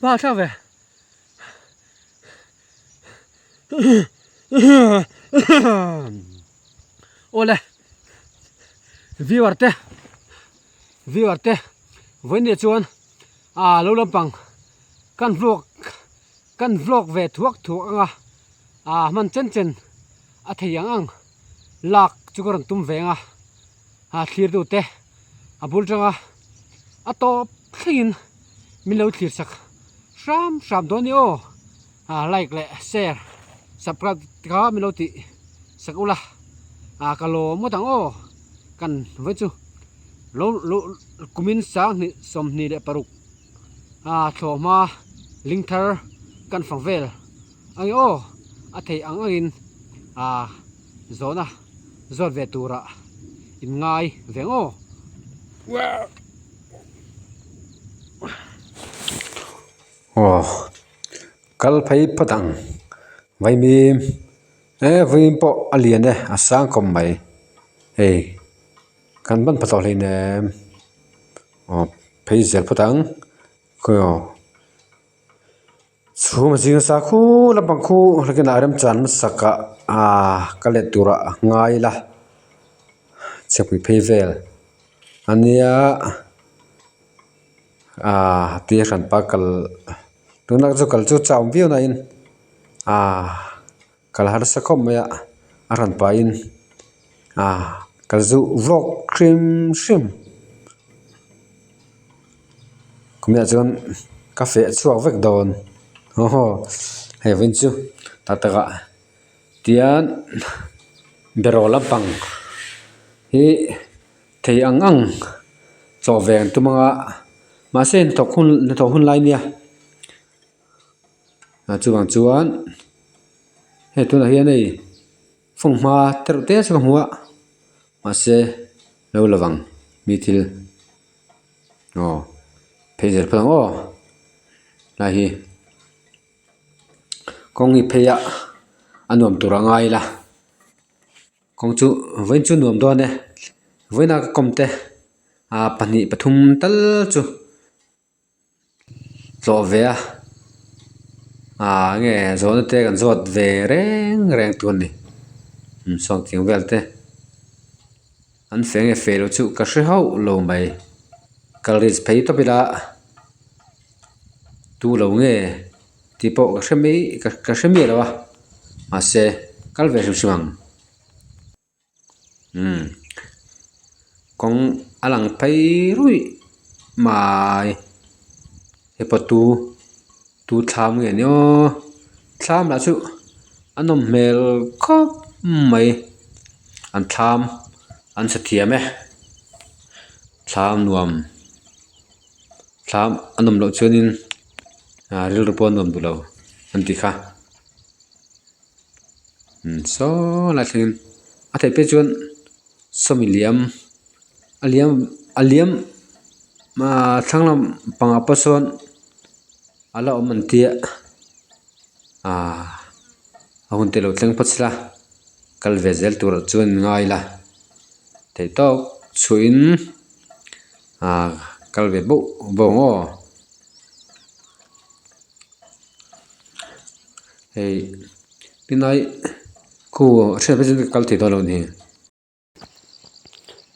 Ba thlak ve awle viewer te viewer te vawiin chuan ah lo lampang kan vlog Kan vlog ve thuak thuak anga ah hman chen chen a thei ang ang lak chu ka rawn tum ve anga ah thlir tu te a bul tanga a tawp thlengin min lo thlir sak hram hram dawn a ni aw ah like leh share subscribe te kha min lo tih sak ula ah ka lawm ngawt ang aw kan vawi chu lo lo kumin sanghnih 26. Ah thlawhhma ling thar kan fang vel a ni aw a theih ang angin ah zawhna zawt ve turah in ngai ve ang aw. Aw kal phei phawt ang vaimim he vaimim pawh a lian e a sang khawp mai hei kan ban pha tawh hleinem aw phei zel phawt ang khawi aw chhum a zing nasa khu lampang khu nakinah remchan hmasak ah ah ka let turah ngai ila chhepui phei vel ania. Aaa tia hran pa kal tunah chu kal chu chau viau na in aaa kal harsa khawp mai a a hran pahin aaa kal zu vlog hrim hrim kumiah chuan ka feh chhuak vek dawn aw haw hei vawiin chu tak takah tian beraw lampang hi. Thei ang ang chaw ve an tum anga mahse hnathawk hun hnathawh hun lai nia ah chuvang chuan hei tunah hian hei fanghma tereuh te chu ka hmu a mahse lo la vang mi thil aw phei zel phawt ang aw lai hi kawng hi phei a a nuam tur a ngai ila. Kawng chu vawiin chu nuam dawn e vawiina ka kawm te ah pahnih pathum tal chu tlawh ve a ah enge zawhna te kan zawt ve reng reng tur a ni sawngtiang vel te an feh nge feh loh chu ka hre hauh lo mai kal risk phei tawp ila tu lo nge. Tih pawh ka hre mai ka hre miah lo a mahse kal ve hrim hrim ang umm kawng a lang phei ruih mai he pawh tu tu thlam nge ni aw thlam lah chu a nawm hmel khawp mai an thlam an sa thiam e thlam nuam. Thlam a nawm loh chuanin ah rilru pawh a nuam duh lo an tih kha umm saw lai thlengin a theih phei chuan sawmi liam a liam a liam ah thlang lam pangah pawh sawn a la awm an tia ah a hun te lo thleng phawt sela kal ve zel turah chuan ngai la theih tawk chhuahin. Ah kal ve bauh bauh ang aw hei tinai khu a hriat phei chuan ka kal thei dawn lo a ni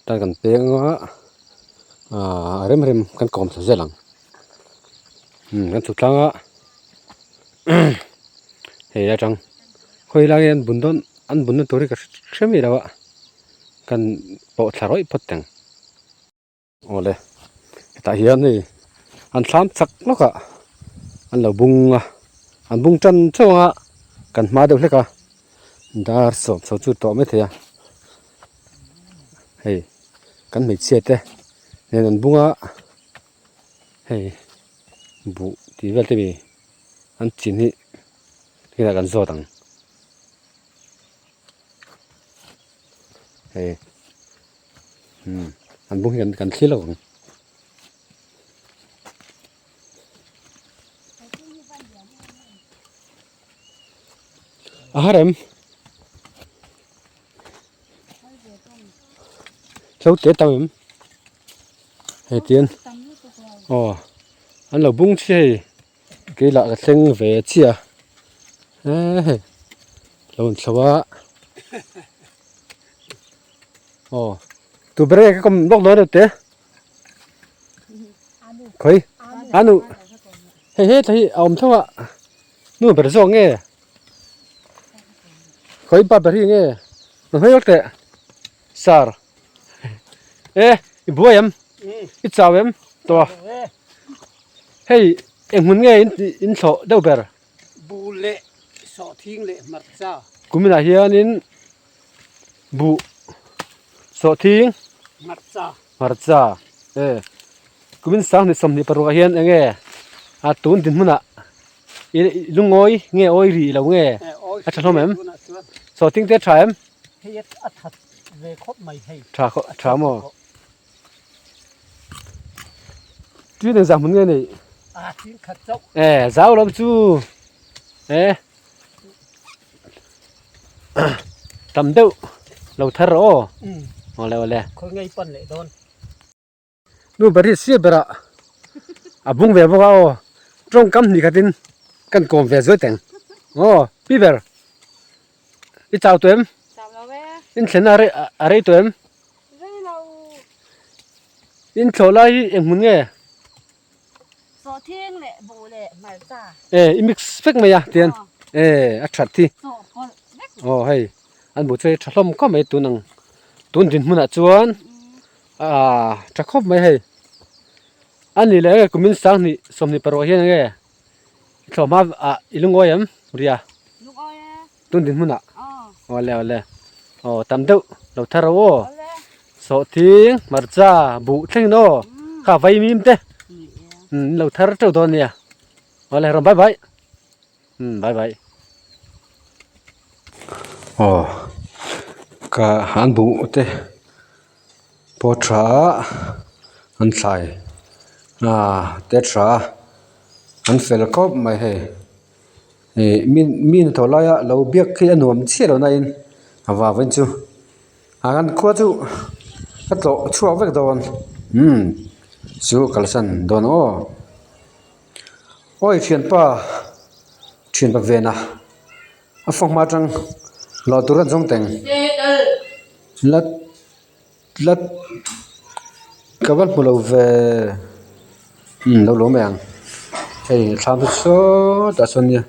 tan kan peng a ah a rem rem kan kawm chho zel ang umm kan chhuk tlang a hei atang khawi lai nge an bun dawn an bunna tur hi ka hre miah lo a kan pawh thla rawih phawt teng. Awle hetah hian hei an thlam chak lawk ah an lo bung a an bung tan chauh a kan hma deuh hlek a dar sawm chho chu tawh maithei a hei kan hmeichhia te nen an bung a hei buh tih vel te mi an chin hi tinah kan zawt ang. Hei umm an bung hi kan thlir lo ang. A har em? Thlo te tam em? Hei tian aw an lo bung chi hei. Kei lah ka thleng ve chiah a he hei lo in chho a aw tu ber nge ka kawm lawk dawn reuh te khawi a nu hei hetah hi a awm tho a nu ber zawk nge khawi pa ber hi nge rawn hawi lawk teh sir e i buai em i chau em tawh. Hei eng hmun nge in in thlawh deuh ber? Buh leh sawhthing leh hmarcha. Kuminah hianin buh, sawhthing, hmarcha. Hmarcha e kumin sanghnih 26 ah hian eng nge a tun dinhmunah i lungawi nge awi rih lo nge a tha hlawm em? Sawhthing te a tha em? Hei a that ve khawp mai hei. Tha khawp tha maw? Tui nen zah hmun nge nei? A ching khat chauh. E zau lam chu e tam deuh lo thar rawh aw. Awle awle. Khawi ngei pan leh dawn. Nu ber hi sir berah a bung ve bawk a aw tawngkam hnih khatin kan kawm ve zuai teng aw pi ber i chau tawh em Chau lo e. In thlen a rei a rei tawh em Rei lo. In thlawh lai hi eng hmun nge Sawhthing leh buh leh hmarcha. E i mix vek mai a tian e a that hi Sawh pawlh vek. Aw hei an buh chu hei tha hlawm khawp mai tun ang tun dinhmunah chuan Aaa tha khawp mai hei a ni leh nge kumin sanghnih 25 hian enge i thlawh hma ah i lungawi em ria tun dinhmun ah awle awle aw tam deuh lo thar ro aw sawhthing hmarcha buh thleng in aw kha vaimim te in lo thar teuh dawn ania awle rawn bye bye umm bye bye aw ka an buh te. Pawh tha an thlai ah te tha an fel khawp mai hei ih mi mi hnathawh laia lo biak khi a nuam chiah lo na in a vavin chu ah kan khua chu a tlawh chhuak vek dawn umm chu kalsan dawn aw awi thianpa thianpa vena a fanghma atang lawh tur an zawng teng la. Tlat ka va hmu lo ve umm lo lawm mai ang hei thlam te sawtah sawn nia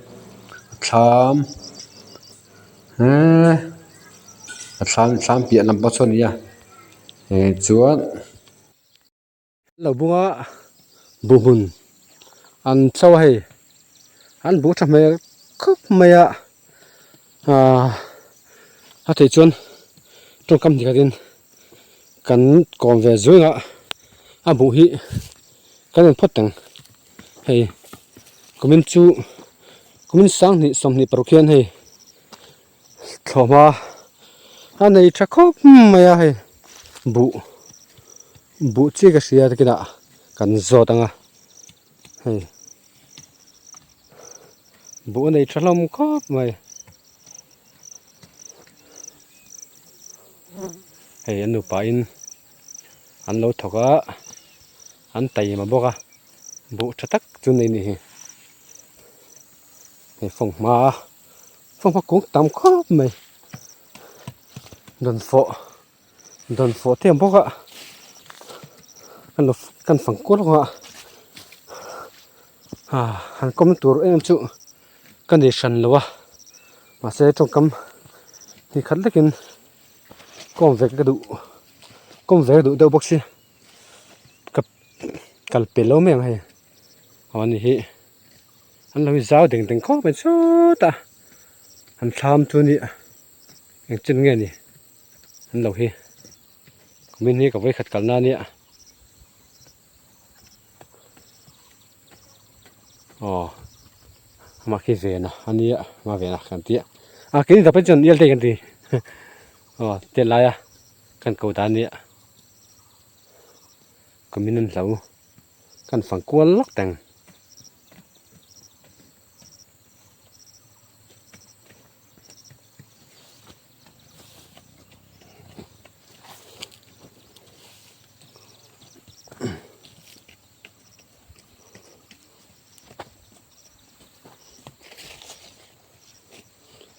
thlam eee a thlam thlam piah lam pawh saw a ni a eh chuan lo bunga buhhmun an chho a hei an buh tha hmel khawp mai a ahh a theih chuan tawngkam ni khatin kan kawm ve zui a a buh hi kan en phawt ang hei kumin chu kumin 2026 hian hei thlawhhma a nei tha khawp mai a hei buh buh chi ka hria takinah kan zawt ang a hei buh a nei tha hlawm khawp mai hei an nupa in an lo thawk a an taima bawk a buh tha tak chu nei a ni hi hei fanghma fanghma kung tam khawp mai dawnfawh dawnfawh te ang bawk a kan lo kan fang kual ang a ah han kawm tur em chu ka nei hran lo a mahse tawngkam ni khat lekin kawm ve ka duh kawm ve ka duh deuh bawk si ka kal pel lo mai ang hei aw ani hi. An lo zau deng deng khawp mai chutah an thlam chu nia engchin nge ni an lo hi kumin hi ka vawikhat kalna ania aw amah khi vena ania ama vena kan tia a keini tak phei chuan ial te kan ti aw tet laia kan ko dan ania kumin an hlo. Kan fang kual lawk teng.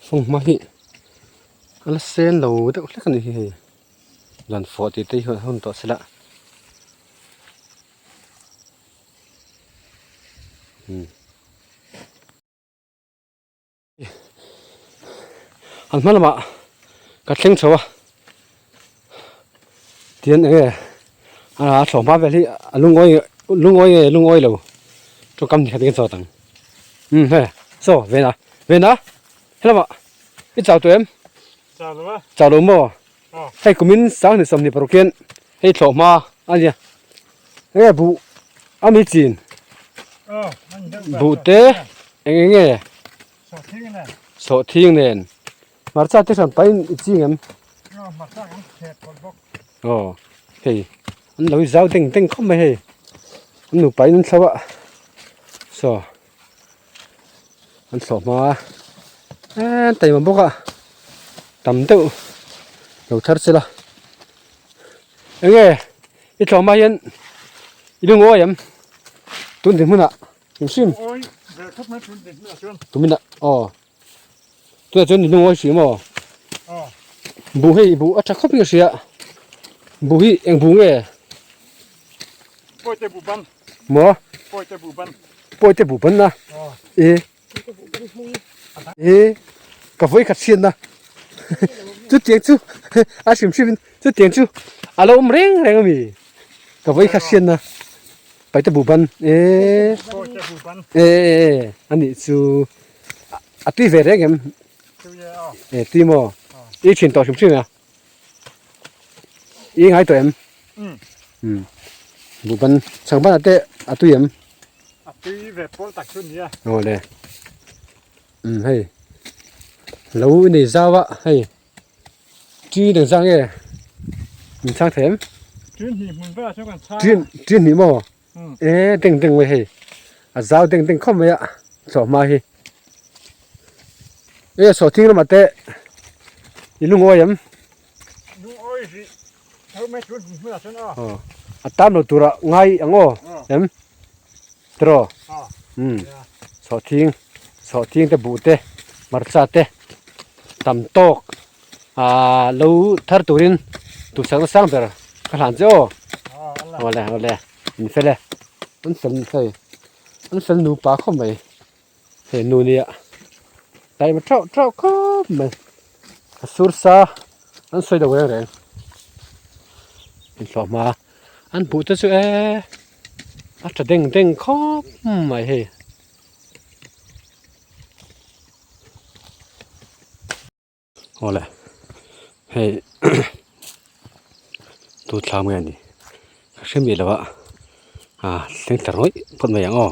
Fanghma hi a la sen lo deuh hlek a ni hi hei lan fawh tih te hi a hun tawh sela. An hma lamah ka thleng chho a tian eng nge a thlawh hma vel hi a lungawi lungawi nge lungawi lo tawngkam ni khat in ka chawt ang umm hei saw vena vena helamah i chau tawh em chau lo maw. Hei kumin 2026 hian hei thlawh hma a nia enge buh a mi chin buh te eng eng nge sawhthing nen hmarcha te hran pahin i ching em aw hei an lo zau deng deng khawp mai hei an nupa in an thlo a. Saw an thlawh hma a eee taima bawk a tam deuh lo thar sela enge i thlawh hma hian i lungawi em tun dinhmunah hrim hrim tuminah aw tunah chuan i lungawi hrih maw buh hei buh a tha khawp in ka hria buh hi eng buh nge. Maw? Pawite buh ban na. E. E. Ka vawi khat hriat na. Chu tiang chu a hrim hrim in chu tiang chu a lo awm reng reng ami. Ka vawi khat hriat na. Paite buh ban. E. E e ani chu a tui ve reng em? E tui maw? I thin tawh hrim hrim a. I ngai tawh em? Um. Buhban changban ah te a tui em? A tui ve pawl tak chu nia. Aw le. Um hei. Lo i nei zau a hei. Ṭi dang zang nge? Min chhang thei em? Ṭi hnih hmun velah chuan kan chhang a. Ṭi ṭi hnih maw? E deng deng mai hei. A zau deng deng khawp mai a thlawhhma hi. E sawhthing lamah te i lungawi em? Lungawi rih tho mai chu hmunah chuan aw. Aw a tam lo turah ngai ang aw em? Tiraw? Umm sawhthing sawhthing te buh te hmarcha te tam tawk ah lo thar turin duhsakna sang ber ka hlan che aw. Awle awle in fel e an fel hei an fel nupa khawp mai hei nu nia taima theuh theuh khawp mai a sur sa an sawi lo reng reng inhlawh hma an hmuh te chu eee a tha deng deng khawp mai hei. Awle hei tu thla mai a ni ka hre miah lo a ah thleng ta rawih phawt mai ang aw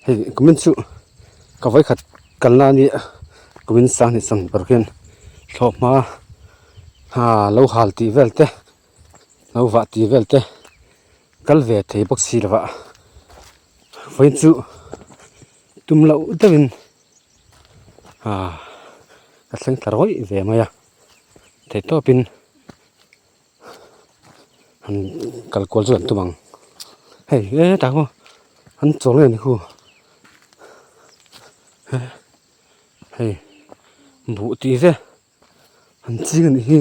hei kumin chu ka vawikhat kalna a nia kumin sanghnih sang ber khian thlawhhma ah lo hal tih vel te lo vah tih vel te kal ve thei bawk si lo a vawiin chu tum loh deuhin. Ah a thleng thla rawih ve mai a thei tawpin han kal kual chu an tum ang hei hetah pawh an chawl nge ni khu hei buh tih ve an ching a nih hi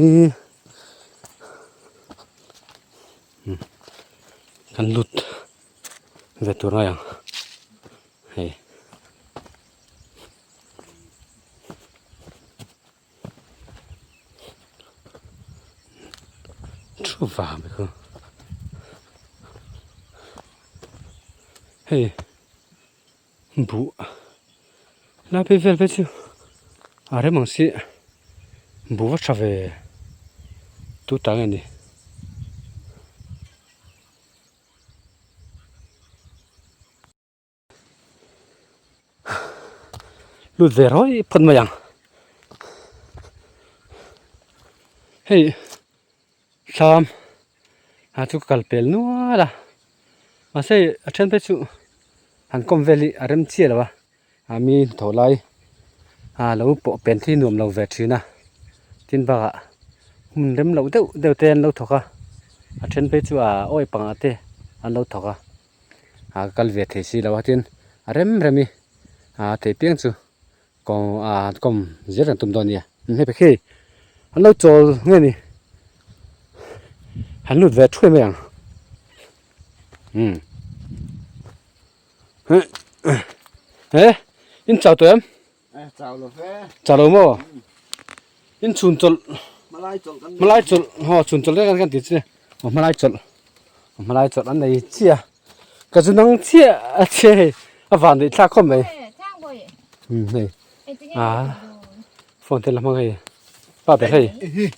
kan lut ve tur mai ang. Hei thu vang mai kha hei buh lai phei vel phei chu a rem ang si buh a tha ve tut ah nge ni. Lut ve rawih phawt mai ang hei thlam ah chu ka kal pel nual a mahse hei a then phei chu han kawm vel hi a rem chiah lo a ah mi tho lai ah lo pawh pen hi nuam lo ve thin a tin bakah hmun rem loh deuh deuh te an lo thawk a a then phei chu ah awi pangah te an lo thawk a. ah ka kal ve thei si lo a tin a rem rem i ah thei piang chu kawng ah kawm zel kan tum dawn a nia hei khi an lo chawl nge ni han lut ve thuai mai ang umm he in chau tawh em chau lo ve chau lo maw in chhun chawlh hmalai chawlh kan hmalai chawlh haw chhun chawlh kan kan ti chi hmalai chawlh hmalai chawlh an nei chiah ka chu nang chiah a che hei a van daih thlak khawp mai um hei a phone te la hmang hei pa ber hei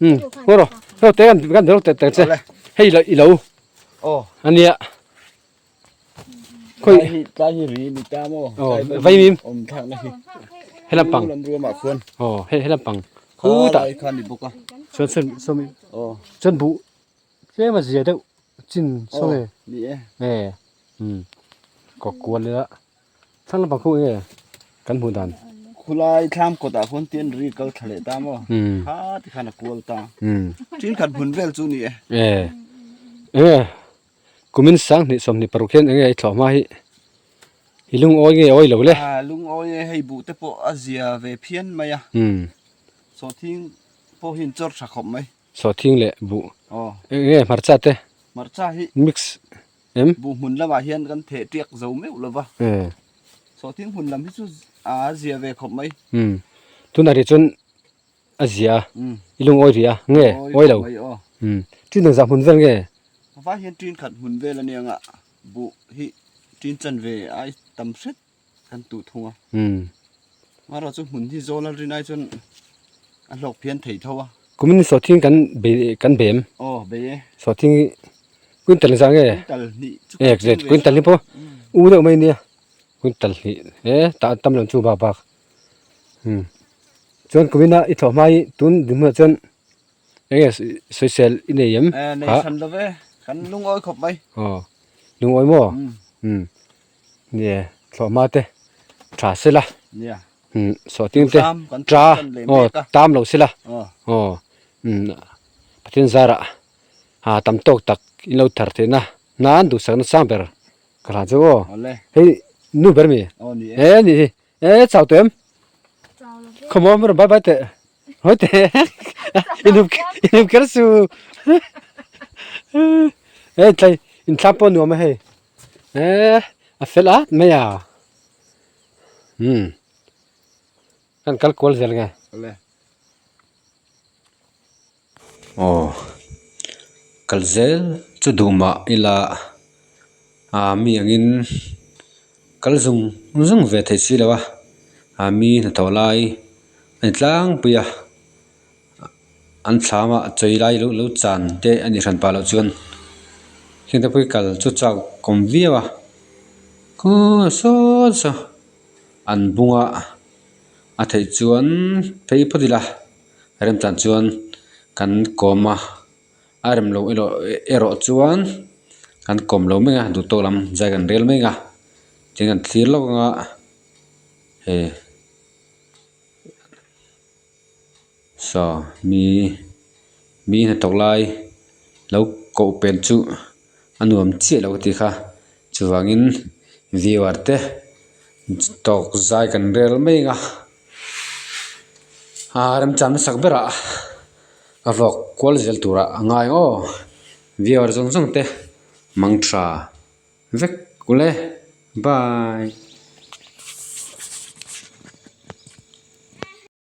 um ngaw rawh ngaw te kan kan rawk te che hei lo i lo ania Khoi tlai hi ri ni ta maw vai mim awm thlak na hi he lampang lam ruam ah khuan aw he he lampang khu ta khan ni bawk a chuan chuan sawmi chuan buh tlem a zia deuh chin saw nge ni e e um kaw kual ila. Thlang lampang khu enge kan hmuh dan? Khulai thlam kawtah khuan tian ri kal thla leh ta maw? Kha ti khan a kual ta. Tin khat hmun vel chu ni e. E. Enge kumin 20 26 hian enge i thlawh hma hi i lungawi nge awi lo le? A lungawi e hei buh te pawh a zia ve phian mai a. Sawhthing pawh hi in chawr tha khawp mai. Sawhthing leh buh. Enge hmarcha te? Hmarcha hi mix em? Buh hmun lamah hian kan theh tiak zo meuh lo va. Sawhthing hmun lam hi chu a zia ve khawp mai. Tunah rih chuan a zia a, i lungawi rih a, nge awi lo? Tin engzah hmun vel nge? Vai hian tin khat hmun vel ania nga buh hi tin chan ve ai tam hret kan tuh thung a. Amaherawhchu chu hmun hi zawl a rin ai chuan a hlawk phian thei tho a. Kumin sawhthing kan bei kan bem. Aw bei e. Sawhthing hi quintal engzah nge? Quintal hnih chu kan ching ve. Quintal hnih pawh u deuh mai nia. Quintal hnih e tah tam lam chu bak bak. Chuan kumina i thlawh hma hi tun dinhmunah chuan enge sawisel i nei em? Eh nei hran lo ve kan lungawi khawp mai. Aw lungawi maw? Umm nie thlawh hma te tha sela. Nia. Umm sawhting te ta aw tam lo sela. Aw umm Pathian zarah ha tam tawk tak in lo thar theihna nan duhsakna sang ber ka hlan chu aw. Hei nu ber mi? Eh ni hi. Eh chau tawh em? Khawmaw rawn bye bye teh. Hawi teh. Inhup inhup kher su. Eh tlai inthlam pawh nuam a hei. Eh a fel at mai a. Um kan kal kual zel nge. Aw kal zel chu duh mah ila ah mi angin kal zung zung ve thei si lo a ah mi hnathawh lai a ni tlangpui a an thlam ah chawi lai lo lo chan te a nih hran pah loh chuan heng te pawh hi kal chu chak awm viau a khaw saw saw an bunga a theih chuan phei phawt ila. Remchan chuan kan kawm a, a rem loh erawh erawh chuan kan kawm lo mai a duh tawk lam zai kan rel mai a tin kan thlir lawk anga hei saw mi mi hnathawk lai lo koh pen chu a nuam chiah lo ka tih kha chuvangin viewer te tawk zai kan rel mai anga. Aa remchang hmasak berah a vlog kual zel turah a ngai aw viewer zawng zawng te mang tha vek ule bye.